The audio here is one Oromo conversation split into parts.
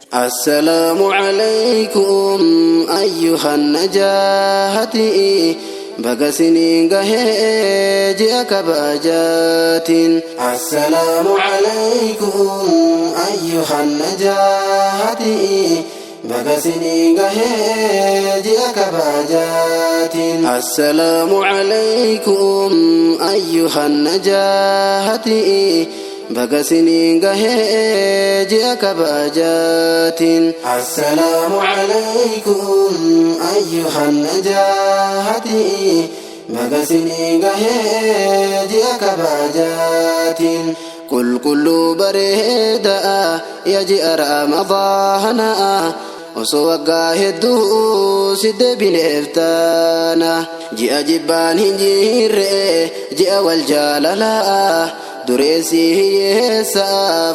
Assalaamu calaykum ayyuhan najaahati, baga siniin gahee ji'a kabajaatiin. Assalaamu calaykum ayyuhan najaahati, baga siniin gahee ji'a kabajaatiin. Assalaamu calaykum ayyuhan najaahati, baga siniin gahee ji'a kabajaatiin. Assalaamu calaykum ayyuhan najaahati, baga siniin gahee ji'a kabajaatiin. Qulqulluu bareedaa yaa ji'a Ramadaanaa, osoo waggaa hedduu si deebineef taana. Ji'a jibbaan hin jirre, ji'a wal jaalalaa, dureessi hiyyeessa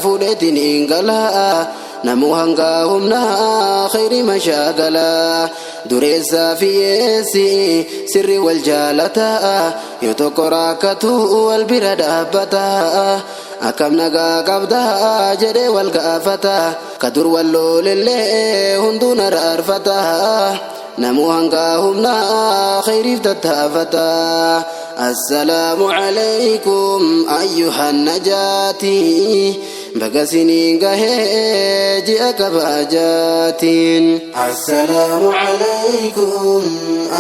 fuudheetiin hin galaa, namuu hangaa humnaa khayri mashaagalaa. Dureessaa fi hiyyeessi sirri wal jaalataa, yoo tokko rakkatu wal bira dhaabbataa, akkam nagaa qabdaa jedhee wal gaafata, ka dur wal loolellee hunduu na raarfata, namuu hangaa humnaa khayriif tattaafata. Assalaamu calaykum ayyuhan najaati, baga siniin gahee ji'a kabajaatiin. Assalaamu calaykum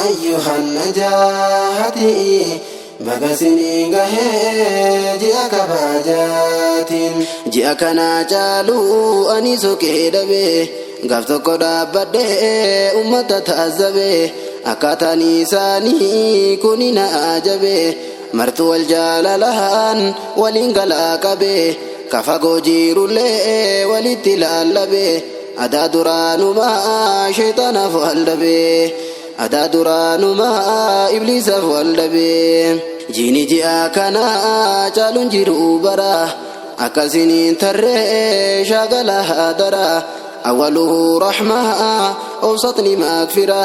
ayyuhan najaati, baga siniin gahee ji'a kabajaatiin. Ji'a kanaa caaluu ani soqee dhabe, gaaf tokko dhaabbadhee ummata taazzabe, akkaataan isaanii kuni na ajabe, martu wal jaalalaan waliin galaa qabe, ka fagoo jirullee walitti laallabe, adaa duraanumaa sheexanaaf wal dhabe, adaa duraanumaa ibliisaaf wal dhabe. Jiini ji'a kanaa caaluun jiru bara akkasiniin tarree shaagala hadara, awwaluhu rahmaa, awsatni magfira,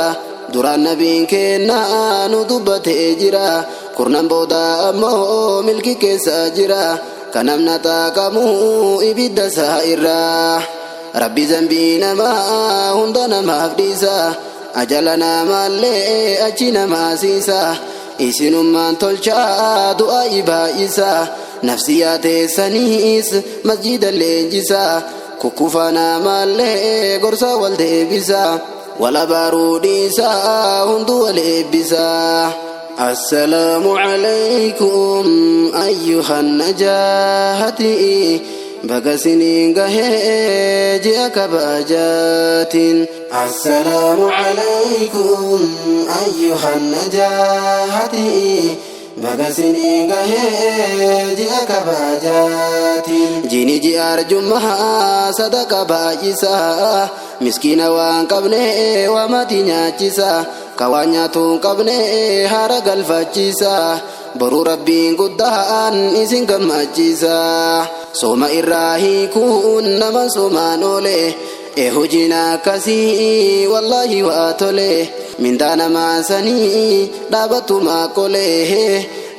duraan nabiin kennaa nu dubbatee jira, kurnan booda ammoo milki keessa jira, kanamna xaaqamuu ibidda isaa irraa. Rabbi zambii namaa hunda namaaf dhiisa, ajala namaallee achi namaa siisa, isinummaan tolchaa du'aa baay'isa, nafsiyaa teessaniis masjida leenjisa, kukkufa namaallee gorsa wal deebisa, wal abaaruu dhiisa, hunduu wal eebbisa. Assalaamu calaykum ayyuhan najaahati, baga siniin gahee ji'a kabajaatiin. Assalaamu calaykum ayyuhan najaahati, baga siniin gahee ji'a kabajaatiin. Jiini ji'a arjummaa, sadaqa baay'isaa, miskiina waan qabne waa maatii nyaachisa, ka waan nyaatu hin qabne haara galfachiisa, boruu Rabbiin guddaan isin gammachiisa. Sooma irraa hiikuun nama soomaan oole, e hojiin akkasii wallaahi waa tole, mindaa namaa sanii dhaabattumaa qole,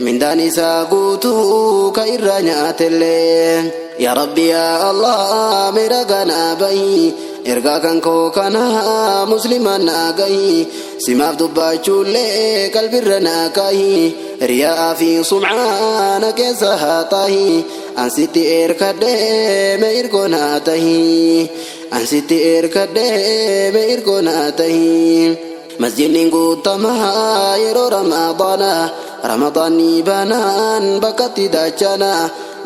mindaan isaa guutuu ka irraa nyaatellee. Yaa Rabbi, yaa Allah, miira ganaa bahi, ergaa kan koo kana muslimaan naa gahi, simaaf dubbachuullee qalbirra naa kahi, riyaa fi sumcaana keessa haa tahi, ansitti erkadhee mee irkoo naa tahi, ansitti erkadhee mee irkoo naa tahi. Masjidni guutamaa yeroo Ramadaana, Ramadaanni banaan bakkatti dachana,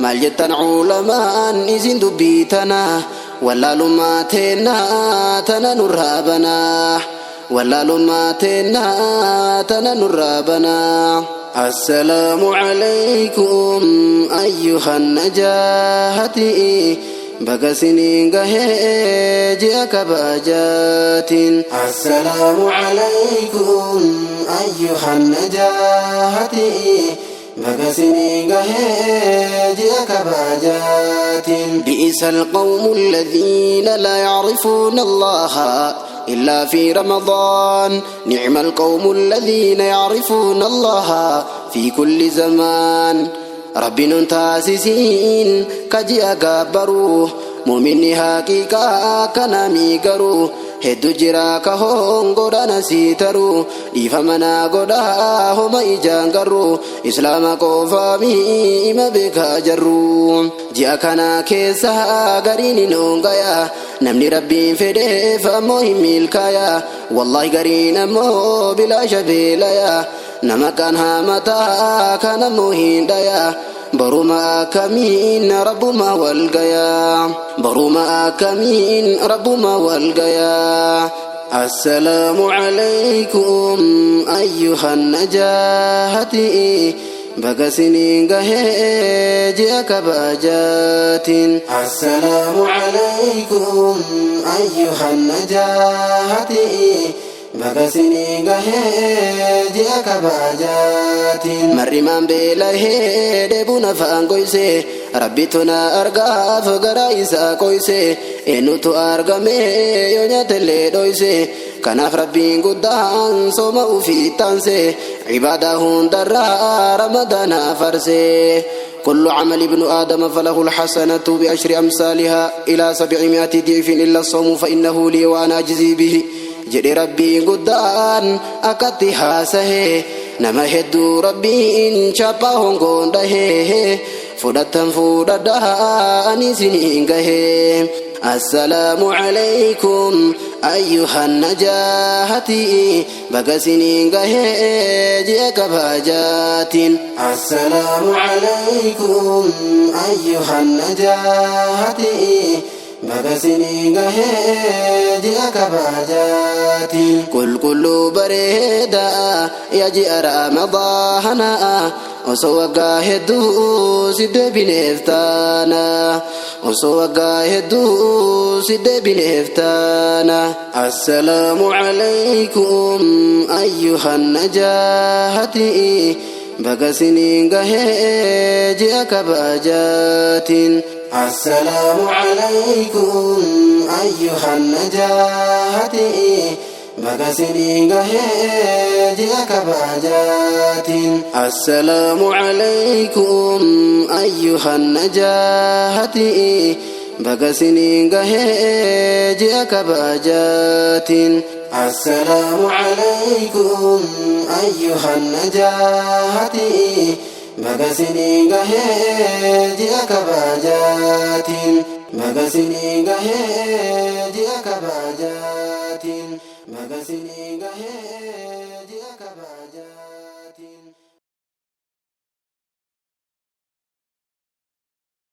maal jettan culamaan isin dubbii tana? Wallaalummaa teennaa tana nurraa banaa, wallaalummaa teennaa tana nurraa banaa. Assalaamu calaykum ayyuhan najaahati, baga siniin gahee ji'a kabajaatiin. Assalaamu calaykum ayyuhan najaahati, baga siniin gahee ji'a kabajaatiin. بئس القوم الذين لا يعرفون الله إلا في رمضان، نعم القوم الذين يعرفون الله في كل زمان. Rabbi nun taasisiin ka ji'a gaabbaruu. Muminni haqiiqaa akkanamii garuu heddu jira ka hongoodhaan asii taru dhiifama naa godhaa homa ijaan garru islaama qofaamii ima beekaa jarru. Ji'a kana keessa gariin hin hongaya namni rabbiin fedheef ammoo hin milkaaya wallaahi gariin ammoo bilaasha beelaya nama kan hamataa kan ammoo hin dhaya. Baruma akkamiin rabbuma wal gaya baruma akkamiin rabbuma wal gaya. Assalaamu alaykum ayyuhan najaahati baga siniin gahee ji'a kabajaatiin. Assalaamu alaykum ayyuhan najaahati baga siniin gahee ji'a kabajaatiin. Marrimaan beelahee dheebuun afaan goyse rabbitu na argaaf garaa isaa qoyse eenyutu argame yoo nyaatellee dhoyse kanaaf rabbiin guddaan sooma ufii taanse cibaadaa hundarraa ramadaana farse. كل عمل ابن آدم فله الحسنة بعشر أمثالها إلى 700 ضعف إلا الصوم فإنه لي وأنا أجزي به. jedhe rabbiin guddaan akkatti haasahee nama hedduu rabbiin chaappaa hongoon dhahee fudhattan fudhadhaa ani isiniin gahee. Assalaamu alaykum ayyuhan najaahati baga isiniin gahee ji'a kabajaatiin. Assalaamu alaykum ayyuhan najaahati baga isiniin gahee ji'a kabajaatiin. Qulqulluu bareedaa yaa ji'a ramadaanaa osoo waggaa hedduu si deebineef taana osoo waggaa hedduu si deebineef taana. Assalaamu alaykum ayyuhan najaahati baga isiniin gahee ji'a kabajaatiin. Assalaamu alaykum ayyuhan najaahati baga isiniin gahee ji'a kabajaatiin. Assalaamu alaykum ayyuhan najaahati baga isiniin gahee ji'a kabajaatiin. Assalaamu alaykum ayyuhan najaahati baga isiniin gahee ji'a kabajaatiin. Baga isiniin gahee ji'a kabajaatiin. Baga isiniin gahee.